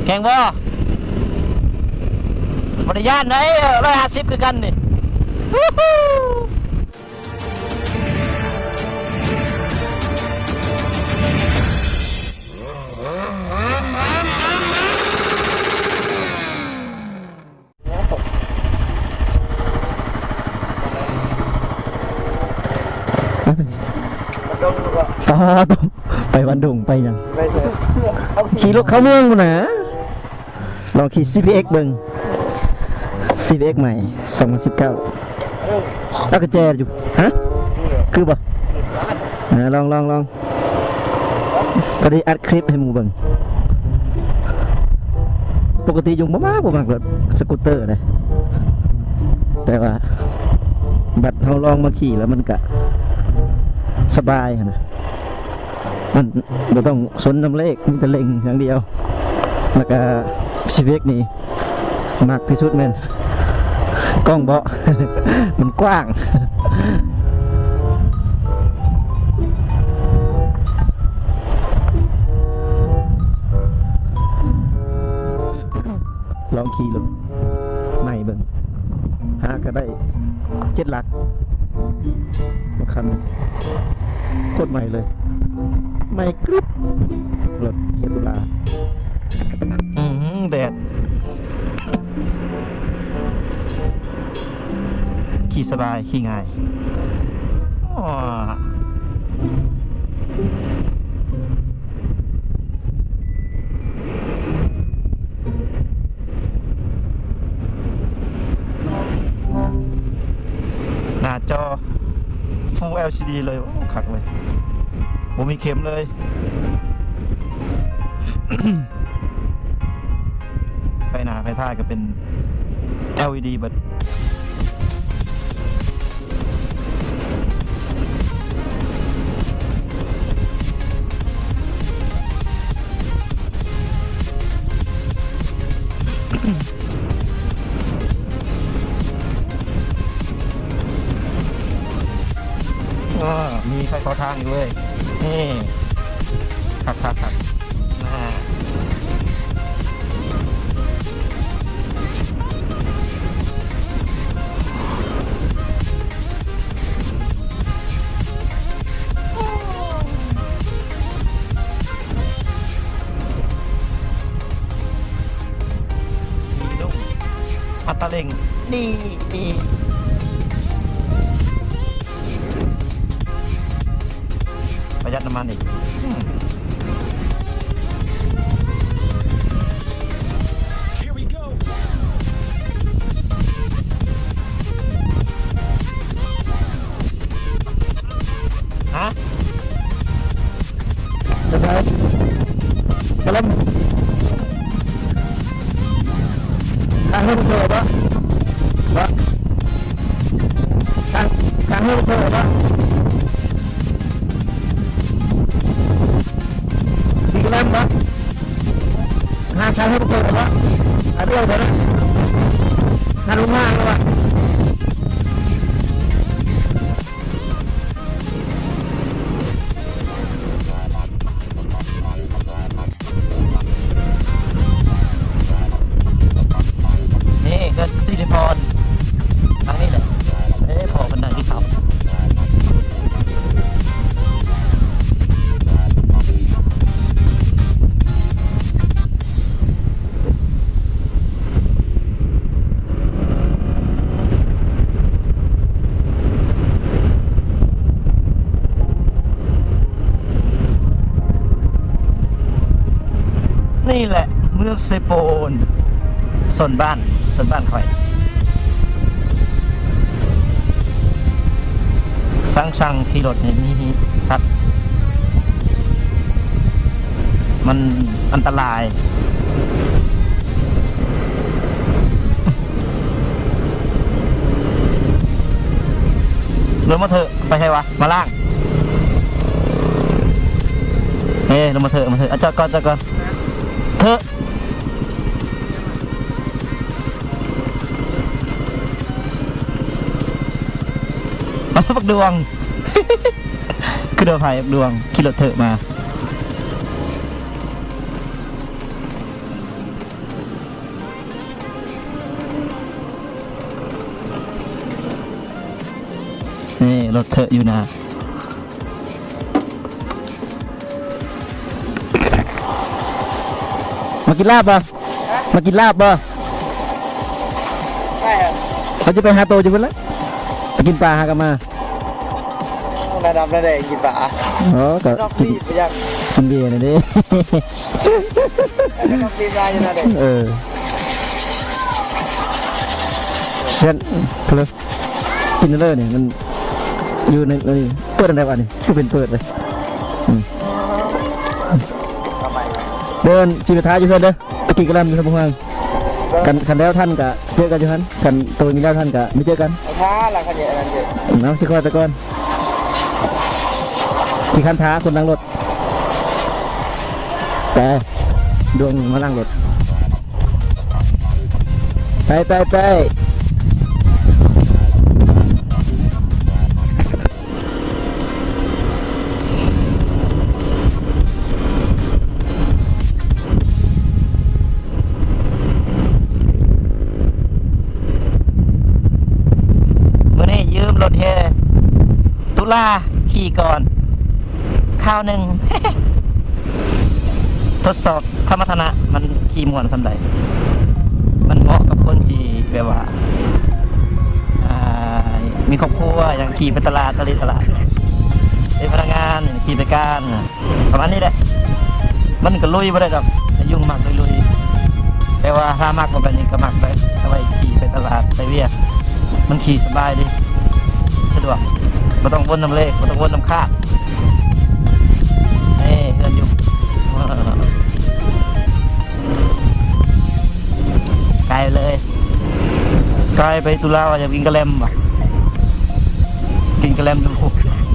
ແຂ່ງບໍ່? ບໍ່ໄດ້ຢ້ານໃດ໋ ຮ້ອຍຫ້າສິບຄືກັນນີ້. ປາດໂທ້ ໄປວັນດົງໄປຫຍັງ? ຂີ່ລົດເຂົ້າເມືອງພຸ້ນນະ. ລອງຂີ່ຊີວີເອັກເບິ່ງ ຊີວີເອັກໃໝ່ ສອງພັນສິບເກົ້າ. ເອົາກະແຈຢູ່ ຮະ? ຄືບໍ່? ເອີ ລອງ ລອງ ລອງ. ພໍດີອັດຄລິບໃຫ້ໝູ່ເບິ່ງ. ປົກກະຕິຍຸງບໍ່ມາ ບໍ່ມັກລົດສະກູດເຕີເດ້ ແຕ່ວ່າບັດເຮົາລອງມາຂີ່ແລ້ວມັນກະສະບາຍຫັ້ນນະ. ມັນບໍ່ຕ້ອງສົນນຳເລກ ມີແຕ່ເລັ່ງຢ່າງດຽວ. ແລ້ວກະຊີວິກນີ້ມັກທີ່ສຸດແມ່ນກ້ອງເບາະ ມັນກວ້າງ. ລອງຂີ່ລົດໃໝ່ເບິ່ງ ຫາກະໄດ້ເຈັດຫຼັກ. ຄັນໂຄດໃໝ່ເລີຍ ໃໝ່ກຣິບ ລົດເຮຍຕຸລາ. ອືມ ແດດ ຂີ່ສະບາຍ ຂີ່ງ່າຍ. ໜ້າຈໍຟູແອລຊີດີເລີຍ. ໂອ້ ຄັກເລີຍ ບໍ່ມີເຂັມເລີຍ. ໄຟໜ້າໄຟທ້າຍກະເປັນແອລອີດີເບິດ. ເອີ ມີໄຟເຝົ້າທາງຢູ່ເວີຍ ນີ້ ຄັກໆໆ ນາ. ອັດຕະເລັ່ງ ນີ້ ນີ້ ປະຢັດນ້ຳມັນອີກ. ຮະ? ຈະໃຊ້ກະລຳ ຂ້າງເຮັດເພິ່ນບໍ່? ບໍ່? ຂ້າງ ຂ້າງເຮັດເພິ່ນບໍ່? ມີກະລຳບໍ່? ຫາ ຫາເຮັດເພິ່ນບໍ່? ຫາເລື່ອງເພິ່ນນະ ຫາລົງມາແລ້ວວ່າ. ນີ້ເຮືອນສິລິພອນ ຫຼັງນີ້ແຫຼະ. ເອີ ພໍ່ເພິ່ນນັ່ງກິນເຂົ້າ. ນີ້ແຫຼະເມືອງເຊໂປນ ໂຊນບ້ານ ໂຊນບ້ານຂ້ອຍ. ສັງ ສັງຂີ່ລົດນີ້ມີສັດ ມັນອັນຕະລາຍ. ລົງມາເຖາະ ໄປໃສວະ? ມາລ້າງ. ເອີ ລົງມາເຖາະ ມາເຖາະ. ອາ ຈອດກ່ອນ ຈອດກ່ອນ ເຖາະ. ບັກດວງ ຄືດວງໃຜ ບັກດວງ ຂີ່ລົດເຖາະມາ. ເຖາະຢູ່ນາ. ມາກິນລາບບໍ່? ມາກິນລາບບໍ່? ເຂົາຈະໄປຫາໂຕຢູ່ພຸ້ນລະ ໄປກິນປາຫາກັນມາ. ລະດັບລະແດງກິນປາ. ອໍ ກໍກິນ ກິນເບຍນັ້ນເດ້. ເອີ ເພື່ອນ ເພິ່ນ ກິນເລີຍນີ້ ມັນຢູ່ໃນ ອັນນີ້ ເປີດອັນໃດວະນີ້ ຄືເປັນເປີດເລີຍ. ອືມ ເດີນຊິໄປຖ້າຢູ່ເຮືອນເດີ ໄປກິນກະແລັມຢູ່ ບໍ່ຫ່ວງ. ຄັນ ຄັນແລ້ວທ່ານກະເຈີກັນຢູ່ຫັ້ນ ຄັນໂຕມີແລ້ວທ່ານກະມາເຈີກັນ. ຖ້າລະ ຄັນອັນນັ້ນເດີ ເອົາ ຊິຄ່ອຍໄປກ່ອນ ຂີ້ຄັນຖ້າຄົນຫຼັງລົດ. ໄປ ດວງມາຫຼັງລົດ. ໄປ ໄປ ໄປ. ມື້ນີ້ຢືມລົດແຫ່ຕຸລາຂີ່ກ່ອນຄາວໜຶ່ງ ທົດສອບສະມັດຖະນະ ມັນຂີ່ມ່ວນສ່ຳໃດ. ມັນເໝາະກັບຄົນທີ່ແບບວ່າ ອ່າ ມີຄອບຄົວ ຢາກຂີ່ໄປຕະຫຼາດ ຕະຫຼາດ ເປັນພະນັກງານ ຂີ່ໄປການ ປະມານນີ້ແຫຼະ. ມັນກໍລຸຍບໍ່ໄດ້ດອກ ຍຸງມັກລຸຍໆ ແຕ່ວ່າຖ້າມັກແບບນີ້ກໍມັກໄດ້ ເອົາໄວ້ຂີ່ໄປຕະຫຼາດ ໄປວຽກ ມັນຂີ່ສະບາຍດີ ສະດວກ ບໍ່ຕ້ອງວົນນຳເລກ ບໍ່ຕ້ອງວົນນຳຄາດ. ເອີ ເຮືອນຢູ່ໄກເລີຍ. ກາຍໄປຕຸລາວ່າຢາກກິນກະແລັມວ່າ ກິນກະແລັມຢູ່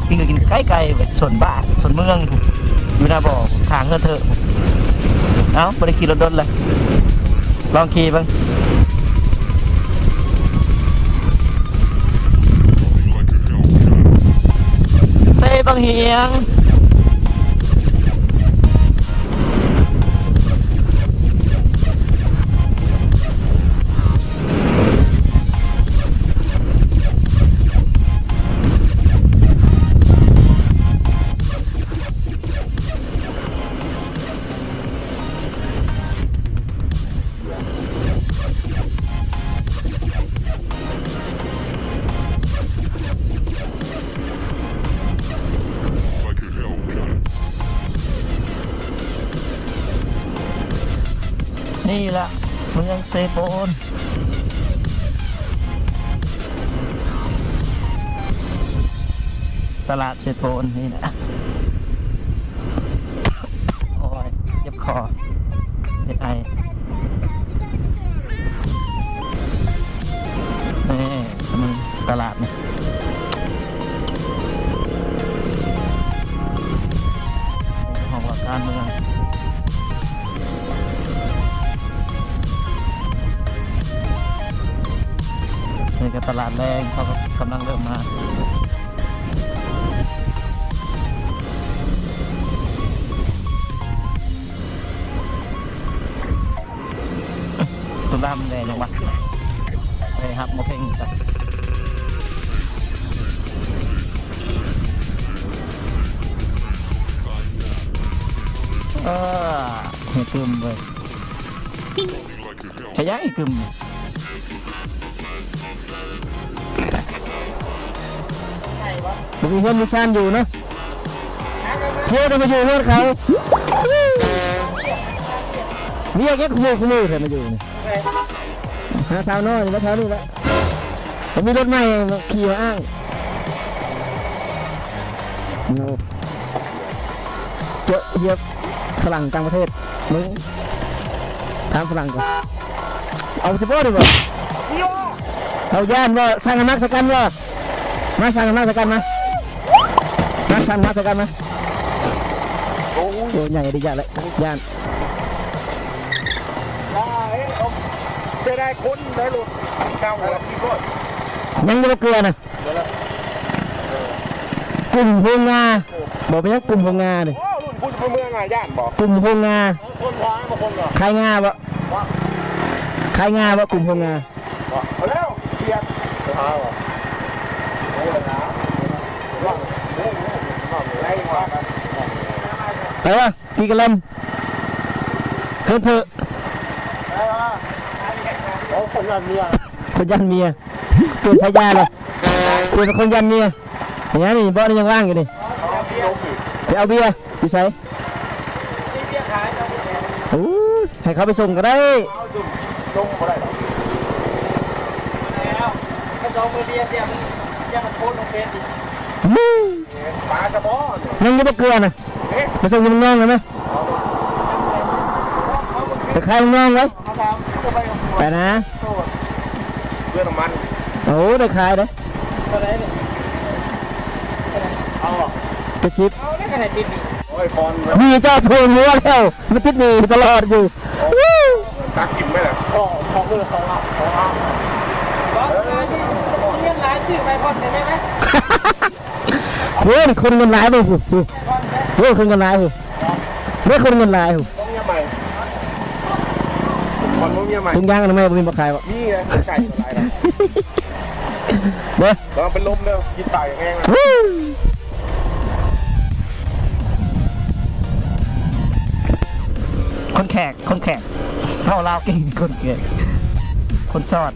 ກິນກໍກິນໄກໆ ເວີຍ ສົນບ້ານ ສົນເມືອງ ຢູ່ໜ້າບໍ່ ທາງເຮືອນເທີ. ເອົ້າ ບໍ່ໄດ້ຂີ່ລົດດົນແລ້ວ ລອງຂີ່ເບິ່ງ. ເຊບັກຫຽງ. ນີ້ລະ ເມືອງເຊໂປນ ຕະຫຼາດເຊໂປນນີ້ແຫຼະ. ໂອ້ຍ ເຈັບຄໍ ເຮັດໄອ. ນີ້ ຕະຫຼາດນີ້ ຫ້ອງວ່າການເມືອງ. ນີ້ກໍຕະຫຼາດແລງ ເຂົາກໍກຳລັງເລີ່ມມາ. ຕຸລາມັນແດ່ຫຍັງວະ ໄດ້ຮັບໝໍເພັງກັນ. ເອີ ໃຫ້ຕື່ມເວີຍ. ຂະຫຍາຍກຶມ ບໍ່ມີເຮືອນມີຊານຢູ່ເນາະ ເຊຍແຕ່ມາຢູ່ເຮືອນເຂົາ. ວຽກແຍກຂະໂມຍຂະມືແທ້ມາຢູ່ນີ້ ຫາສາວນ້ອຍມາແຖວນີ້ແຫຼະ ບໍ່ມີລົດໃໝ່ຂີ່ມາອ້າງ. ໂອ້ ເຈາະຮຽບຝຣັ່ງຕ່າງປະເທດ ມຶງຖາມຝຣັ່ງກ່ອນ. ເອົາຊິບໍ່ດີບໍ່? ເອົາຢ້ານບໍ່? ສ້າງນ້ຳໜັກໃສ່ກັນບໍ່? ມາ ສ້າງນ້ຳໜັກໃສ່ກັນມາ ມາ ສ້າງນ້ຳໜັກໃສ່ກັນມາ. ໂອ້ຍ ໂອ້ຍ ໃຫຍ່ດີ ຢ້ານແຫຼະ ຢ້ານ. ເສຍດາຍຄົນໄດ້ລົດເກົ່າແລ້ວ ຍັງບໍ່ເກືອນະ. ກຸ່ມໂຮງງາ ບໍ່ເປັນຫຍັງ ກຸ່ມໂຮງງານີ້ ໂອ້ ລຸ້ນຜູ້ຊິເມືອງງາຢ້ານບໍ່? ກຸ່ມໂຮງງາ ຄົນຂາຍບໍ່ ຄົນກໍຂາຍງາບໍ່? ຂາຍງາບໍ່ ກຸ່ມໂຮງງາ ເອົາແລ້ວ ກຽດ ເອົາ ໂອ້ຍ ນາ ໄປວະ ຕີກະແລັມ ເຄີຍເທີ ໂອ້ ຄົນຢ້ານເມຍ ຄົນຢ້ານເມຍ ປ່ຽນສາຍາເລີຍ ປ່ຽນເປັນຄົນຢ້ານເມຍ. ນີ້ ນີ້ ເບາະນີ້ຍັງວ່າງຢູ່ນີ້ ໄປເອົາເບຍຢູ່ໃສ? ໂອ້ຍ ໃຫ້ເຂົາໄປສົ່ງກໍໄດ້ ສົ່ງບໍ່ໄດ້ດອກ ໄປສອງມື້ດຽວ ຢ້ານມັນ ຢ້ານມັນໂພສລົງເຟສອີກ ປາສະບໍ ຍັງຢູ່ບໍ່ເກືອນະ ໄປສົ່ງຢູ່ເມືອງນອງໄດ້ໄໝ? ໄປຂາຍເມືອງນອງໄວ້ ໄປນະ ເພື່ອນ້ຳມັນ ໂອ້ ໄດ້ຂາຍເດ້ ເທົ່າໃດນີ້? ເຈັດສິບ ເອົາໄດ້ຂະໜາດຕິດໜີ້ ໂອ້ຍ ບອນ ມີເຈົ້າໂທຫົວແລ້ວ ມາຕິດໜີ້ຕະຫຼອດຢູ່ ຕັກກິນໄປລະ ຂໍ ຂໍເບີ ຂໍລາບ ຂໍລາບ ເງິນຫຼາຍຊື້ໄປຜ່ອນໄດ້ໄໝ? ໂອ້ຍ ຄົນເງິນຫຼາຍພຸ້ນ ໂອ້ຍ ຄົນເງິນຫຼາຍພຸ້ນ ເດ້ ຄົນເງິນຫຼາຍພຸ້ນ ເມຍໃໝ່ ຄົນເມຍໃໝ່ ຖົງຢາງອະນາໄມບໍ່ມີບໍ່ຂາຍບໍ່? ມີນະ ໃສ່ຫຼາຍນະ ເດ້ ລະວັງເປັນລົມເດີ ກິນຕາຍແຮງນະ ຄົນແຂກ ຄົນແຂກ ເວົ້າລາວເກັ່ງ ຄົນແຂກ ຄົນຊອດ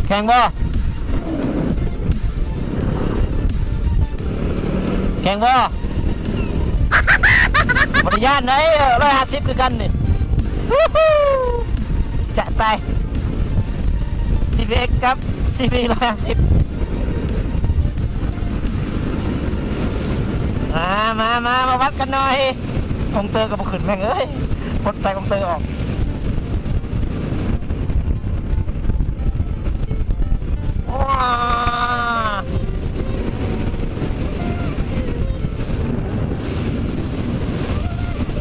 ແຂ່ງບໍ່? ແຂ່ງບໍ່? ບໍ່ໄດ້ຢ້ານໃດ໋ ຮ້ອຍຫ້າສິບຄືກັນນີ້ ຈະຕາຍ ຊີວີເອັກ ກັບ ຊີວີ ຮ້ອຍຫ້າສິບ ມາ ມາ ມາ ມາວັດກັນໜ່ອຍ ຂອງເຕີກໍບໍ່ຂຶ້ນ ແມ່ງເອີຍ ປົດສາຍຂອງເຕີອອກ. ວ້າ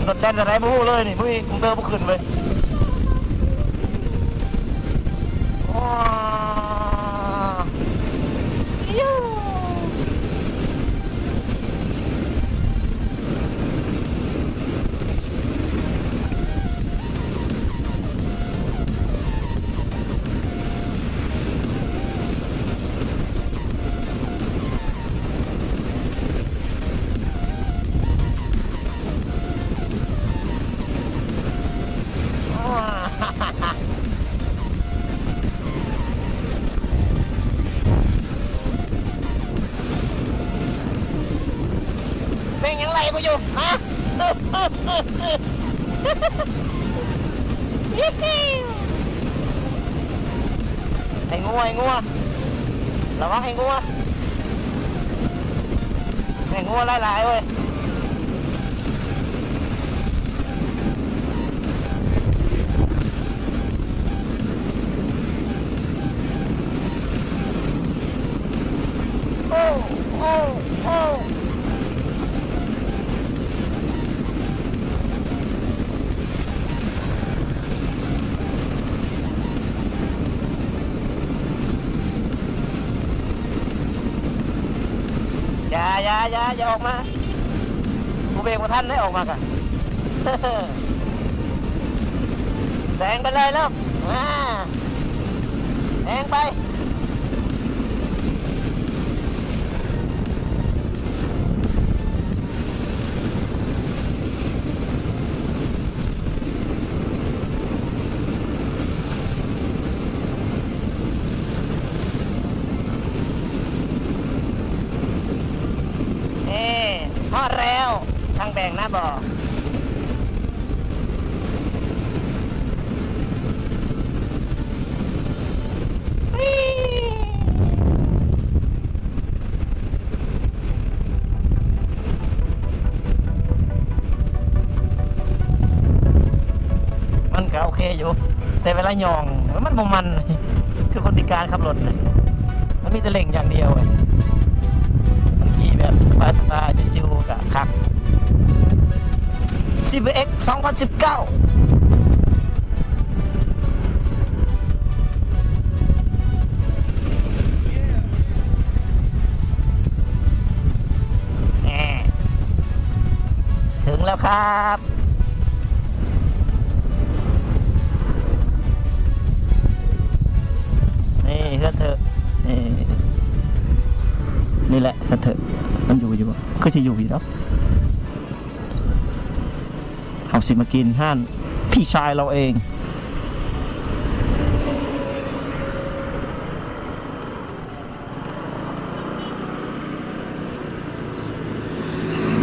ລົດແລ່ນຈັ່ງໃດບໍ່ຮູ້ເລີຍນີ້ ມື້ນີ້ກຸງເຕີບໍ່ຂຶ້ນເວີຍ ວ້າ ແມ່ງຍັງໄລ່ກູຢູ່ ຮະ? ໄອ້ງົວ ໄອ້ງົວ ລະວັງໄອ້ງົວ ໄອ້ງົວຫຼາຍໆເວີຍ. ໂອ້ ໂອ້ ໂອ້ ຢ່າ ຢ່າ ຢ່າ ຢ່າອອກມາ ກູເບຣກບໍ່ທັນເດ້ ອອກມາກະ ແຊງໄປເລີຍລູກ ອາ ແຊງໄປ. ເອີ ຮອດແລ້ວ ທາງແບ່ງນະບໍ. ມັນກະໂອເຄຢູ່ ແຕ່ເວລາຍ່ອງແລ້ວມັນບໍ່ມັນ ຄືຄົນພິການຂັບລົດນະ ມັນມີແຕ່ເລັ່ງຢ່າງດຽວ ມັນຂີ່ແບບສະບາຍໆ ຊິວໆ ກະຄັກ ຊີວີເອັກ ສອງພັນສິບເກົ້າ. ແລ້ວຄັບ ນີ້ເຮືອນເທີ ນີ້ ນີ້ແຫຼະເຮືອນເທີ ມັນຢູ່ຢູ່ບໍ່? ຄືຊິຢູ່ຢູ່ດອກ. ເຮົາຊິມາກິນຮ້ານພີ່ຊາຍລາວເອງ.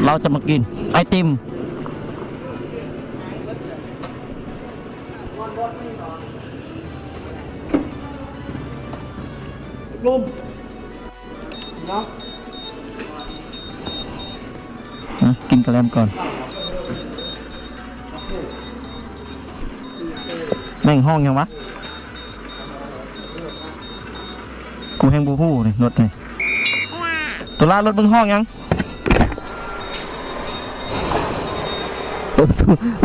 ເຮົາຈະມາກິນໄອຕິມ. ເນາະ ອະ ກິນກະແລັມກ່ອນ. ແມ່ງຮ້ອງຫຍັງວະ? ກູແຮ່ງບໍ່ຮູ້ນີ້ ລົດນີ້. ໂຕລາ ລົດມຶງຮ້ອງຫຍັງ?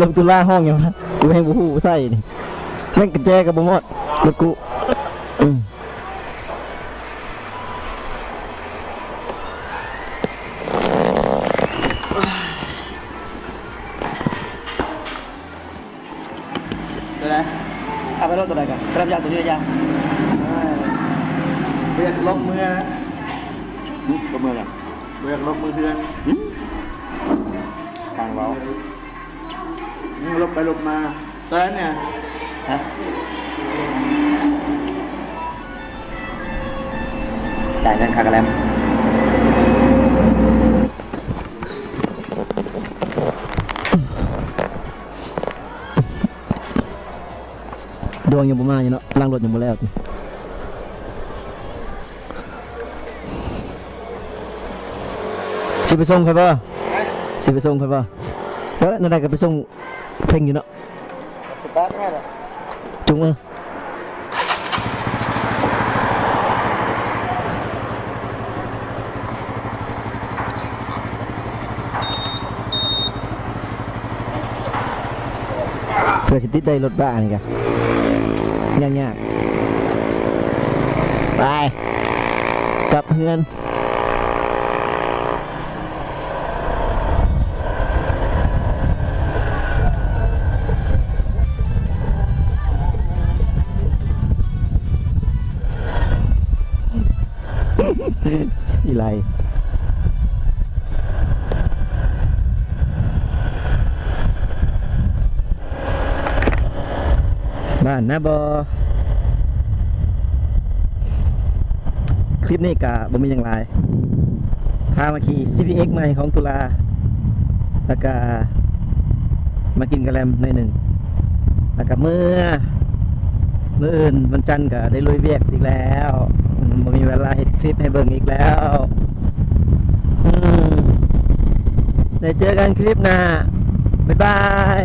ລົດໂຕລາຮ້ອງຫຍັງວະ? ກູແຮ່ງບໍ່ຮູ້ໃສ່ນີ້. ແມ່ງກະແຈກະບໍ່ມອດ ລົດກູ. ອືມ. ໂຕໃດ? ເອົາໄປໂລດໂຕໃດກະ ກະລຳຢາງໂຕນີ້ລະຢາງ. ເອີ ບໍ່ຢາກລົບເມືອ. ຫຶ? ລົບເມືອຫຍັງ? ບໍ່ຢາກລົບເມືອເຮືອນ. ຫຶ? ຊ່າງເວົ້າ. ອືມ ລົບໄປລົບມາ. ຕອນນັ້ນເນຍ ຮະ? ຈ່າຍເງິນຄ່າກະແລັມ. ດວງຍັງບໍ່ມາຢູ່ເນາະ ລ້າງລົດຍັງບໍ່ແລ້ວຕິ. ຊິໄປສົ່ງຂ້ອຍບໍ່? ຊິໄປສົ່ງຂ້ອຍບໍ່? ເອີ ແນວໃດກະໄປສົ່ງເພັງຢູ່ເນາະ. ສະຕາດມາແລ້ວ ຈຸງມາ. ເພື່ອຊິຕິດໄດ້ລົດບ້ານີ້ກະຍາກໆ. ໄປ ກັບເຮືອນ. ອີໄລ ບ້ານນາບໍ່. ຄລິບນີ້ກະບໍ່ມີຫຍັງຫຼາຍ ພາມາຂີ່ ຊີພີເອັກ ໃໝ່ຂອງຕຸລາ ແລ້ວກະມາກິນກະແລັມໜ້ອຍໜຶ່ງ ແລ້ວກະເມືອ. ມື້ອື່ນວັນຈັນກະໄດ້ລຸຍວຽກອີກແລ້ວ ອືມ ບໍ່ມີເວລາເຮັດຄລິບໃຫ້ເບິ່ງອີກແລ້ວ. ອືມ ໄດ້ເຈີກັນຄລິບໜ້າ ບາຍບາຍ.